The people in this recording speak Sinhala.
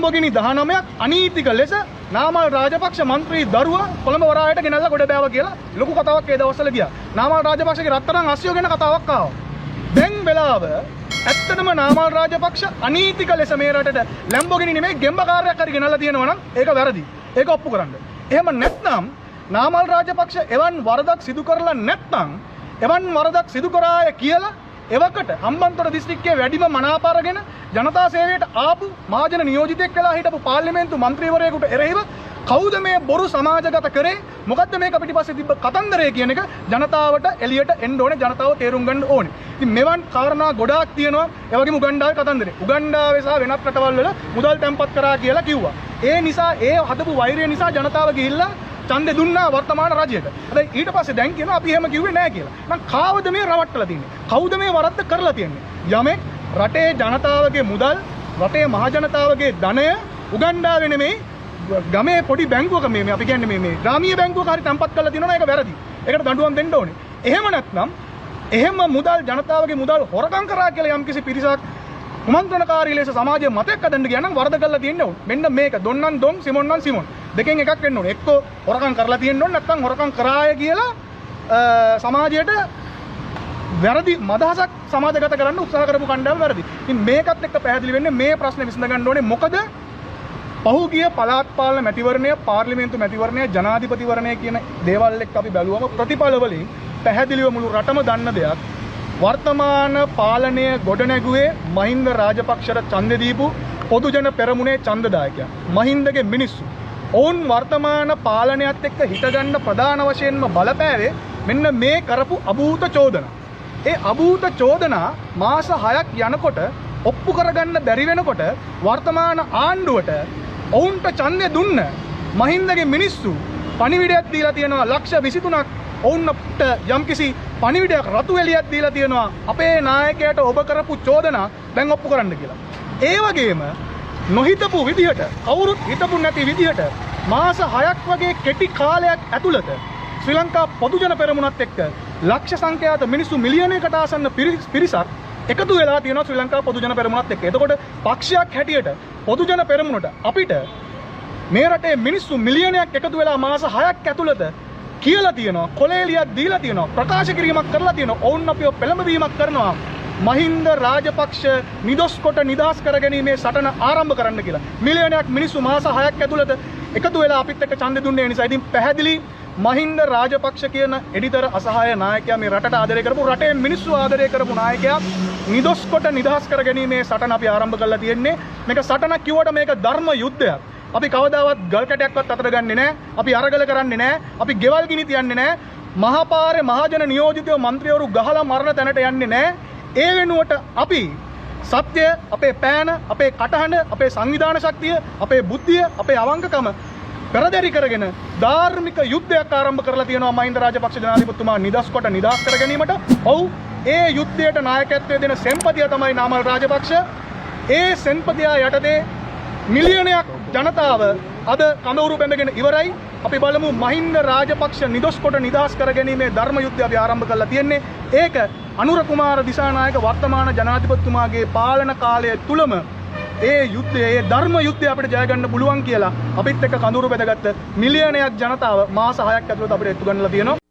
ලැම්බෝගිනි 19ක් අනීතික ලෙස නාමල් රාජපක්ෂ මන්ත්‍රී දරුවා කොළඹ වරායට ගෙනල්ලා ගොඩ බෑවා කියලා ලොකු කතාවක් ඒ දවස්වල ගියා. නාමල් රාජපක්ෂගේ රත්තරන් අස්සියෝ ගැන කතාවක් ආවා. දැන් වෙලාව ඇත්තටම නාමල් රාජපක්ෂ අනීතික ලෙස මේ රටට ලැම්බෝගිනි නෙමෙයි ගෙම්බ කාරයක් හරි ගෙනල්ලා තියෙනවා නම් ඒක වැරදි. ඒක ඔප්පු කරන්න. එහෙම නැත්නම් නාමල් රාජපක්ෂ එවන් වරදක් සිදු කරලා නැත්නම්, එවන් වරදක් සිදු කරාය කියලා එවකට හම්බන්තොට දිස්ත්‍රික්කයේ වැඩිම මනාප අරගෙන ජනතා සේවයට ආපු මහජන නියෝජිතයෙක් වෙලා හිටපු පාර්ලිමේන්තු මන්ත්‍රීවරයෙකුට එරෙහිව කවුද මේ බොරු සමාජගත කරේ, මොකද්ද මේක පිටිපස්සේ තිබ්බ කතන්දරය කියන එක ජනතාවට එළියට එන්න ඕනේ, ජනතාව තේරුම් ගන්න ඕනේ. ඉතින් මෙවන් කාරණා ගොඩාක් තියෙනවා. ඒ වගේම උගන්ඩාවේ කතන්දරේ. උගන්ඩාවේ සහ වෙනත් රටවල් වල මුදල් තැන්පත් කරා කියලා කිව්වා. ඒ නිසා, ඒ හදපු වෛරය නිසා ජනතාව ගිහිල්ලා ඡන්දෙ දුන්නා වර්තමාන රජයට. හැබැයි ඊට පස්සේ දැන් කියනවා අපි එහෙම කිව්වේ නෑ කියලා. නම් කාවද මේ රවට්ටලා තින්නේ? කවුද මේ වරද්ද කරලා තියන්නේ? යමෙක් රටේ ජනතාවගේ මුදල්, රටේ මහ ජනතාවගේ ධනය උගන්ඩාවේ නෙමෙයි ගමේ පොඩි බැංකුවක, මේ මේ අපි කියන්නේ මේ මේ ග්‍රාමීය බැංකුවක හරි තැන්පත් කරලා තියෙනවා නම් ඒක වැරදි. ඒකට දඬුවම් දෙන්න ඕනේ. එහෙම නැත්නම් එහෙම මුදල්, ජනතාවගේ මුදල් හොරකම් කරා කියලා යම්කිසි පිරිසක් කුමන්ත්‍රණකාරී ලෙස සමාජයේ මතයක් හදන්න ගියා නම් වරද කරලා තියෙන්න ඕනේ. මෙන්න මේක දොන්නම් දොන්, සිමොන් නම් සිමොන්. දෙකෙන් එකක් වෙන්න ඕනේ. එක්කෝ හොරකම් කරලා තියෙන්න ඕනේ, නැත්නම් හොරකම් කරාය කියලා සමාජයට වැරදි මදහසක් සමාජගත කරන්න උත්සාහ කරපු කණ්ඩායම වැරදි. ඉතින් මේකත් එක්ක පැහැදිලි වෙන්නේ මේ ප්‍රශ්නේ විසඳ ගන්න ඕනේ. මොකද පහුගිය පළාත් පාලන මැතිවරණය, පාර්ලිමේන්තු මැතිවරණය, ජනාධිපතිවරණය කියන දේවල් එක්ක අපි බැලුවම ප්‍රතිඵල වලින් පැහැදිලිව මුළු රටම දන්න දෙයක්. වර්තමාන පාලනය ගොඩනැගුවේ මහින්ද රාජපක්ෂට ඡන්දෙ දීපු පොදුජන පෙරමුණේ ඡන්දදායකයන්. මහින්දගේ මිනිස්සු. ඔවුන් වර්තමාන පාලනයත් එක්ක හිටගන්න ප්‍රධාන වශයෙන්ම බලපෑවේ මෙන්න මේ කරපු අභූත චෝදනා. ඒ අභූත චෝදනා මාස 6ක් යනකොට ඔප්පු කරගන්න බැරි වෙනකොට වර්තමාන ආණ්ඩුවට ඔවුන්ට ඡන්දය දුන්න මහින්දගේ මිනිස්සු පණිවිඩයක් දීලා තියෙනවා. ලක්ෂ 23ක් ඔවුන්ට යම්කිසි පණිවිඩයක්, රතු එළියක් දීලා තියෙනවා, අපේ නායකයාට ඔබ කරපු චෝදනා දැන් ඔප්පු කරන්න කියලා. ඒ වගේම නොහිතපු විදිහට, කවුරුත් හිතපු නැති විදිහට මාස 6ක් වගේ කෙටි කාලයක් ඇතුළත ශ්‍රී ලංකා පොදුජන පෙරමුණත් එක්ක ලක්ෂ සංඛ්‍යාත මිනිස්සු, මිලියනයකට ආසන්න පිරිසක් එකතු වෙලා තියෙනවා ශ්‍රී ලංකා පොදුජන පෙරමුණත් එක්ක. එතකොට පක්ෂයක් හැටියට පොදුජන පෙරමුණට අපිට මේ රටේ මිනිස්සු මිලියනයක් එකතු වෙලා මාස 6ක් ඇතුළත කියලා තියෙනවා, කොලේලියක් දීලා තියෙනවා, ප්‍රකාශ කිරීමක් කරලා තියෙනවා, ඔවුන් අපිව පෙළඹවීමක් කරනවා මහින්ද රාජපක්ෂ නිදොස් කොට නිදහස් කර ගැනීමේ සටන ආරම්භ කරන්න කියලා. මිලියනයක් මිනිස්සු මාස 6ක් ඇතුළත එකතු වෙලා අපිත් එක්ක ඡන්දෙ දුන්නේ. ඒ නිසා ඉතින් පැහැදිලි මහින්ද රාජපක්ෂ කියන එඩිතර අසහාය නායකයා, මේ රටට ආදරය කරපු, රටේ මිනිස්සු ආදරය කරපු නායකයා නිදොස් කොට නිදහස් කර ගැනීමේ සටන අපි ආරම්භ කරලා තියෙන්නේ. මේක සටනක් කිව්වට මේක ධර්ම යුද්ධයක්. අපි කවදාවත් ගල් කැටයක්වත් අතට ගන්නෙ නෑ. අපි අරගල කරන්නේ නෑ. අපි ගෙවල් ගිනි තියන්නේ නෑ. මහපාරේ මහජන නියෝජිතයෝ, මන්ත්‍රීවරු ගහලා මරණ තැනට යන්නේ නෑ. ඒ වෙනුවට අපි සත්‍ය, අපේ පෑන, අපේ කටහඬ, අපේ සංවිධාන ශක්තිය, අපේ බුද්ධිය, අපේ අවංකකම පෙරදරි කරගෙන ධාර්මික යුද්ධයක් ආරම්භ කරලා තියෙනවා මහින්ද රාජපක්ෂ ජනාධිපතිතුමා නිදස් කොට නිදහස් කර ගැනීමට. ඔව්, ඒ යුද්ධයට නායකත්වය දෙන සෙන්පතියා තමයි නාමල් රාජපක්ෂ. ඒ සෙන්පතියා යටතේ මිලියනයක් ජනතාව අද කඳවුරු බැඳගෙන ඉවරයි. අපි බලමු, මහින්ද රාජපක්ෂ නිදොස් කොට නිදහස් කර ගැනීමේ ධර්ම යුද්ධය අපි ආරම්භ කරලා තියෙන්නේ. ඒක අනුර කුමාර දිසානායක වර්තමාන ජනාධිපතිතුමාගේ පාලන කාලය තුලම ඒ යුද්ධය, ඒ ධර්ම යුද්ධය අපිට ජය ගන්න පුළුවන් කියලා අපිත් එක්ක කඳවුරු බැඳගත්ත මිලියනයක් ජනතාව මාස 6ක් ඇතුළත අපිට එත්තු ගන්නලා තියෙනවා.